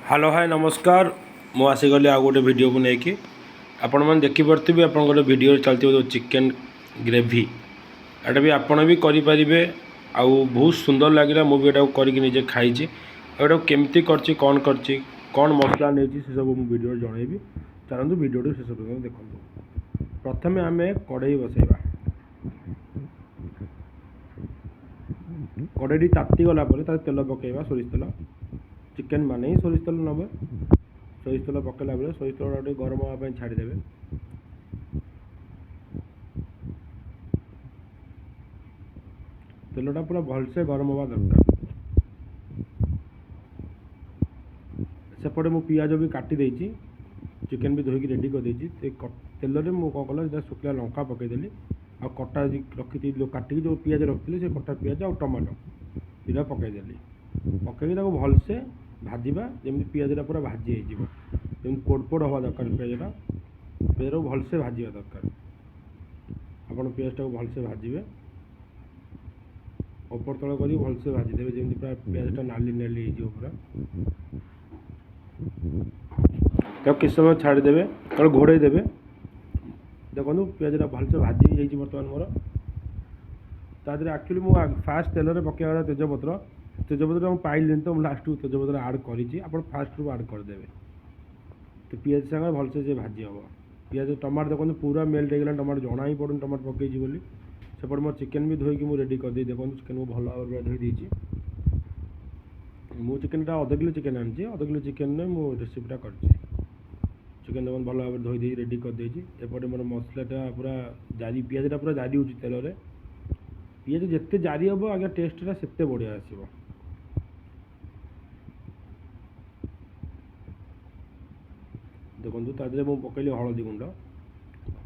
Hello hi ନମସ୍କାର। ମୁଁ ଆସିଗଲି ଆଉ ଗୋଟେ ଭିଡ଼ିଓକୁ ନେଇକି। ଆପଣମାନେ ଦେଖିପାରୁଥିବେ, ଆପଣଙ୍କର ଭିଡ଼ିଓରେ ଚାଲିଥିବ ଯେଉଁ ଚିକେନ୍ ଗ୍ରେଭି, ଏଇଟା ବି ଆପଣ ବି କରିପାରିବେ ଆଉ ବହୁତ ସୁନ୍ଦର ଲାଗିଲା। ମୁଁ ବି ଏଟାକୁ କରିକି ନିଜେ ଖାଇଛି। ଆଉ ଏଟାକୁ କେମିତି କରିଛି, କ'ଣ କରିଛି, କ'ଣ ମସଲା ନେଇଛି, ସେସବୁ ମୁଁ ଭିଡ଼ିଓରେ ଜଣାଇବି। ଚାଲନ୍ତୁ, ଭିଡ଼ିଓଟି ଶେଷ ପର୍ଯ୍ୟନ୍ତ ଦେଖନ୍ତୁ। ପ୍ରଥମେ ଆମେ କଢ଼େଇ ବସାଇବା। କଢ଼େଇଟି ତାତିଗଲା ପରେ ତା ତେଲ ପକାଇବା, ସୋରିଷ ତେଲ। ଚିକେନ୍ ମାନେ ହିଁ ସୋରିଷ ତେଲ ନେବେ। ସୋରିଷ ତେଲ ପକାଇଲା ପରେ ସୋରିଷ ତେଲଟା ଟିକେ ଗରମ ହେବା ପାଇଁ ଛାଡ଼ିଦେବେ। ତେଲଟା ପୁରା ଭଲସେ ଗରମ ହେବା ଦରକାର। ସେପଟେ ମୁଁ ପିଆଜ ବି କାଟି ଦେଇଛି, ଚିକେନ୍ ବି ଧୋଇକି ରେଡ଼ି କରିଦେଇଛି। ତେଲରେ ମୁଁ କ'ଣ କଲା, ଶୁଖିଲା ଲଙ୍କା ପକାଇଦେଲି ଆଉ କଟା ରଖିଥିଲି ଯେଉଁ କାଟିକି ଯେଉଁ ପିଆଜ ରଖିଥିଲି, ସେ କଟା ପିଆଜ ଆଉ ଟମାଟୋ ଦୁଇଟା ପକାଇଦେଲି। ପକାଇକି ତାକୁ ଭଲସେ ଭାଜିବା, ଯେମିତି ପିଆଜଟା ପୁରା ଭାଜି ହେଇଯିବ, ଯେମିତି ପୋଡ଼ ପୋଡ଼ ହେବା ଦରକାର। ପିଆଜଟାକୁ ଭଲସେ ଭାଜିବା ଦରକାର। ଆପଣ ପିଆଜଟାକୁ ଭଲସେ ଭାଜିବେ, ଉପର ତଳ କରି ଭଲସେ ଭାଜିଦେବେ, ଯେମିତି ପୁରା ପିଆଜଟା ନାଲି ନାଲି ହେଇଯିବ ପୁରା। ତାକୁ କିଛି ସମୟ ଛାଡ଼ିଦେବେ, ତାକୁ ଘୋଡ଼େଇ ଦେବେ। ଦେଖନ୍ତୁ, ପିଆଜଟା ଭଲସେ ଭାଜି ହେଇଯାଇଛି ବର୍ତ୍ତମାନ ମୋର। ତା ଦେହରେ ଆକ୍ଚୁଆଲି ମୁଁ ଫାଷ୍ଟ ତେଲରେ ପକାଇବା କଥା ତେଜପତ୍ର। ତେଜପତ୍ର ମୁଁ ପାଇଲିନି, ତ ମୁଁ ଲାଷ୍ଟକୁ ତେଜପତ୍ର ଆଡ଼୍ କରିଛି। ଆପଣ ଫାଷ୍ଟରୁ ଆଡ଼୍ କରିଦେବେ ତ ପିଆଜ ସାଙ୍ଗରେ ଭଲସେ ସେ ଭାଜି ହେବ। ପିଆଜ ଟମାଟୋ ଦେଖନ୍ତୁ, ପୁରା ମେଲ୍ଟ ହେଇଗଲାଣି। ଟମାଟୋ ଜଣା ହିଁ ପଡ଼ୁନି ଟମାଟୋ ପକାଇଛି ବୋଲି। ସେପଟେ ମୋ ଚିକେନ୍ ବି ଧୋଇକି ମୁଁ ରେଡ଼ି କରିଦେଇ। ଦେଖନ୍ତୁ, ଚିକେନ୍ ମୁଁ ଭଲ ଭାବରେ ଧୋଇ ଦେଇଛି। ମୁଁ ଚିକେନ୍ଟା ଅଧ କିଲୋ ଚିକେନ୍ ଆଣିଛି। ଅଧ କିଲୋ ଚିକେନ୍ରେ ମୁଁ ରେସିପିଟା କରିଛି। ଚିକେନ୍ ଦେଖନ୍ତୁ, ଭଲ ଭାବରେ ଧୋଇ ଦେଇକି ରେଡ଼ି କରିଦେଇଛି। ଏପଟେ ମୋର ମସଲାଟା ପୁରା ଜାରି, ପିଆଜଟା ପୁରା ଜାରି ହେଉଛି ତେଲରେ। ପିଆଜ ଯେତେ ଜାରି ହେବ ଆଜ୍ଞା, ଟେଷ୍ଟଟା ସେତେ ବଢ଼ିଆ ଆସିବ। ଦେଖନ୍ତୁ, ତା ଦେହରେ ମୁଁ ପକାଇଲି ହଳଦୀ ଗୁଣ୍ଡ।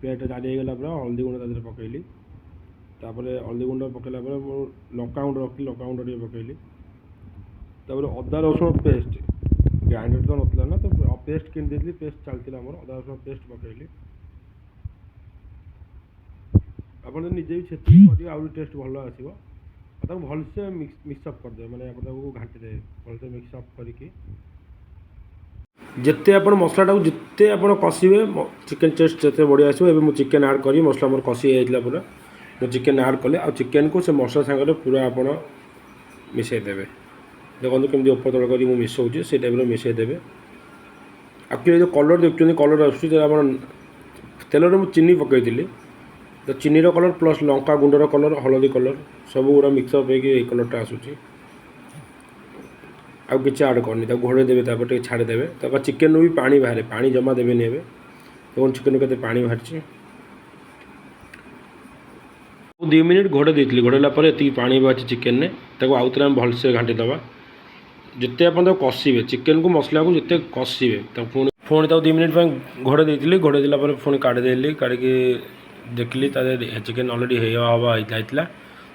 ପିଆଜଟା ଜାରି ହେଇଗଲା ପରେ ହଳଦୀ ଗୁଣ୍ଡ ତା ଦେହରେ ପକାଇଲି। ତାପରେ ହଳଦୀ ଗୁଣ୍ଡ ପକାଇଲା ପରେ ମୁଁ ଲଙ୍କା ଗୁଣ୍ଡ ରଖିଲି, ଲଙ୍କା ଗୁଣ୍ଡ ଟିକେ ପକାଇଲି। ତାପରେ ଅଦା ରସୁଣ ପେଷ୍ଟ, ଗ୍ରାଇଣ୍ଡର ତ ନଥିଲା ନା, ତ ପେଷ୍ଟ କିଣି ଦେଇଥିଲି, ପେଷ୍ଟ ଚାଲିଥିଲା ଆମର। ଅଦା ରସୁଣ ପେଷ୍ଟ ପକାଇଲି। ଆପଣ ଯଦି ନିଜେ ବି ଛେଚିକି କରିବେ, ଆହୁରି ଟେଷ୍ଟ ଭଲ ଆସିବ। ଆଉ ତାକୁ ଭଲସେ ମିକ୍ସଅପ୍ କରିଦେବେ, ମାନେ ଆପଣ ତାକୁ ଘାଣ୍ଟି ଦେବେ ଭଲସେ ମିକ୍ସଅପ୍ କରିକି। ଯେତେ ଆପଣ ମସଲାଟାକୁ ଯେତେ ଆପଣ କଷିବେ, ଚିକେନ୍ ଟେଷ୍ଟ ସେତେ ବଢ଼ିଆ ଆସିବ। ଏବେ ମୁଁ ଚିକେନ୍ ଆଡ଼୍ କରି, ମସଲା ମୋର କଷି ହେଇଯାଇଥିଲା ପୁରା, ମୁଁ ଚିକେନ୍ ଆଡ଼୍ କଲି ଆଉ ଚିକେନ୍କୁ ସେ ମସଲା ସାଙ୍ଗରେ ପୁରା ଆପଣ ମିଶାଇ ଦେବେ। ଦେଖନ୍ତୁ, କେମିତି ଉପର ତଳ କରି ମୁଁ ମିଶାଉଛି, ସେଇ ଟାଇପ୍ର ମିଶାଇ ଦେବେ। ଆକ୍ଚୁଆଲି ଯେଉଁ କଲର୍ ଦେଖୁଛନ୍ତି, କଲର୍ ଆସୁଛି ସେଟା ଆପଣ ତେଲରେ ମୁଁ ଚିନି ପକାଇଥିଲି, ତ ଚିନିର କଲର୍ ପ୍ଲସ୍ ଲଙ୍କା ଗୁଣ୍ଡର କଲର୍, ହଳଦୀ କଲର୍, ସବୁ ଗୁଡ଼ା ମିକ୍ସଅପ୍ ହେଇକି ଏଇ କଲର୍ଟା ଆସୁଛି। ଆଉ କିଛି ଆଡ଼୍ କରିନି। ତାକୁ ଘୋଡ଼େଇ ଦେବେ, ତାପରେ ଟିକେ ଛାଡ଼ିଦେବେ। ତାପରେ ଚିକେନ୍ରୁ ବି ପାଣି ବାହାରେ, ପାଣି ଜମା ଦେବେନି। ଏବେ ଦେଖନ୍ତୁ, ଚିକେନ୍ରୁ କେତେ ପାଣି ବାହାରିଛି। ମୁଁ 2 ମିନିଟ୍ ଘୋଡ଼େଇ ଦେଇଥିଲି। ଘୋଡ଼େଇଲା ପରେ ଏତିକି ପାଣି ବାହାରିଛି ଚିକେନ୍ରେ। ତାକୁ ଆଉଥରେ ଆମେ ଭଲସେ ଘାଣ୍ଟି ଦେବା। ଯେତେ ଆପଣ ତାକୁ କଷିବେ, ଚିକେନ୍କୁ ମସଲାକୁ ଯେତେ କଷିବେ, ତାକୁ ପୁଣି ପୁଣି ତାକୁ 2 ମିନିଟ୍ ପାଇଁ ଘୋଡ଼େଇ ଦେଇଥିଲି। ଘୋଡ଼େଇ ଦେଲା ପରେ ପୁଣି କାଢ଼ିଦେଲି। କାଢ଼ିକି ଦେଖିଲି, ତା ଦେହରେ ଚିକେନ୍ ଅଲରେଡ଼ି ହେଇ ହେବା ହେଇଯାଇଥିଲା।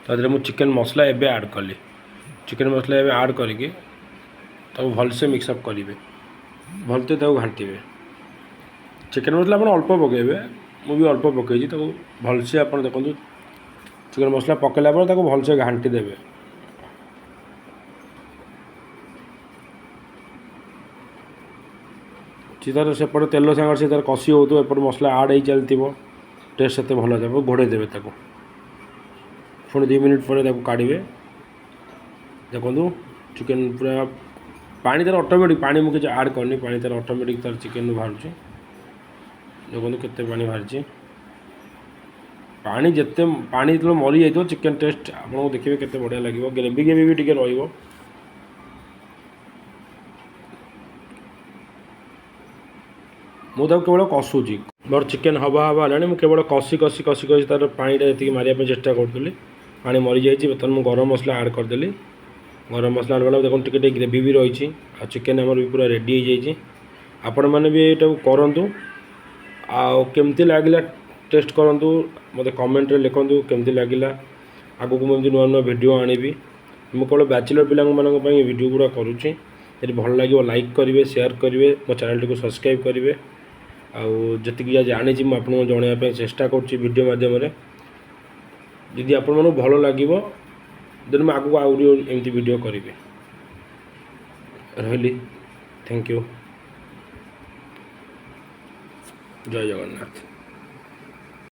ତା ଦେହରେ ମୁଁ ଚିକେନ୍ ମସଲା ଏବେ ଆଡ଼୍ କଲି। ଚିକେନ୍ ମସଲା ଏବେ ଆଡ଼୍ କରିକି ତାକୁ ଭଲସେ ମିକ୍ସଅପ୍ କରିବେ, ଭଲସେ ତାକୁ ଘାଣ୍ଟିବେ। ଚିକେନ୍ ମସଲା ଆପଣ ଅଳ୍ପ ପକାଇବେ, ମୁଁ ବି ଅଳ୍ପ ପକାଇଛି। ତାକୁ ଭଲସେ ଆପଣ ଦେଖନ୍ତୁ, ଚିକେନ୍ ମସଲା ପକାଇଲା ପରେ ତାକୁ ଭଲସେ ଘାଣ୍ଟି ଦେବେ। ସେ ତାର ସେପଟେ ତେଲ ସାଙ୍ଗରେ ସେ ତାର କଷି ହେଉଥିବ, ଏପଟେ ମସଲା ଆଡ଼୍ ହେଇ ଚାଲିଥିବ, ଟେଷ୍ଟ ସେତେ ଭଲ ହେବ। ଘୋଡ଼େଇ ଦେବେ ତାକୁ। ପୁଣି 2 ମିନିଟ୍ ପରେ ତାକୁ କାଢ଼ିବେ। ଦେଖନ୍ତୁ, ଚିକେନ୍ ପୁରା ପାଣି ତାର ଅଟୋମେଟିକ୍, ପାଣି ମୁଁ କିଛି ଆଡ଼୍ କରିନି, ପାଣି ତାର ଅଟୋମେଟିକ୍ ତାର ଚିକେନ୍ରୁ ବାହାରୁଛି। ଦେଖନ୍ତୁ, କେତେ ପାଣି ବାହାରିଛି। ପାଣି ଯେତେ, ପାଣି ଯେତେବେଳେ ମରିଯାଇଥିବ, ଚିକେନ୍ ଟେଷ୍ଟ ଆପଣଙ୍କୁ ଦେଖିବେ କେତେ ବଢ଼ିଆ ଲାଗିବ। ଗ୍ରେଭି ଗ୍ରେଭି ବି ଟିକେ ରହିବ। ମୁଁ ତାକୁ କେବଳ କଷୁଛି। ମୋର ଚିକେନ୍ ହବା ହବା ହେଲାଣି। ମୁଁ କେବଳ କଷି କଷି କଷି କଷି ତା'ର ପାଣିଟା ଯେତିକି ମାରିବା ପାଇଁ ଚେଷ୍ଟା କରୁଥିଲି। ପାଣି ମରିଯାଇଛି। ବର୍ତ୍ତମାନ ମୁଁ ଗରମ ମସଲା ଆଡ଼୍ କରିଦେଲି। ଗରମ ମସଲା ଆଡ଼୍ କଲା, ଦେଖନ୍ତୁ, ଟିକେ ଟିକେ ଗ୍ରେଭି ବି ରହିଛି ଆଉ ଚିକେନ୍ ଆମର ବି ପୁରା ରେଡ଼ି ହେଇଯାଇଛି। ଆପଣମାନେ ବି ଏଇଟାକୁ କରନ୍ତୁ ଆଉ କେମିତି ଲାଗିଲା ଟେଷ୍ଟ କରନ୍ତୁ। ମୋତେ କମେଣ୍ଟରେ ଲେଖନ୍ତୁ କେମିତି ଲାଗିଲା। ଆଗକୁ ମୁଁ ଏମିତି ନୂଆ ନୂଆ ଭିଡ଼ିଓ ଆଣିବି। ମୁଁ କେବଳ ବ୍ୟାଚଲର୍ ପିଲାମାନଙ୍କ ପାଇଁ ଏ ଭିଡ଼ିଓ ଗୁଡ଼ା କରୁଛି। ଯଦି ଭଲ ଲାଗିବ, ଲାଇକ୍ କରିବେ, ସେୟାର କରିବେ, ମୋ ଚ୍ୟାନେଲଟିକୁ ସବସ୍କ୍ରାଇବ୍ କରିବେ। ଆଉ ଯେତିକି ଯାହା ଜାଣିଛି, ମୁଁ ଆପଣଙ୍କୁ ଜଣାଇବା ପାଇଁ ଚେଷ୍ଟା କରୁଛି ଭିଡ଼ିଓ ମାଧ୍ୟମରେ। ଯଦି ଆପଣମାନଙ୍କୁ ଭଲ ଲାଗିବ, ଦେନ୍ ମୁଁ ଆଗକୁ ଆହୁରି ଏମିତି ଭିଡ଼ିଓ କରିବି। ରହିଲି। Thank you. Jay Jagannath.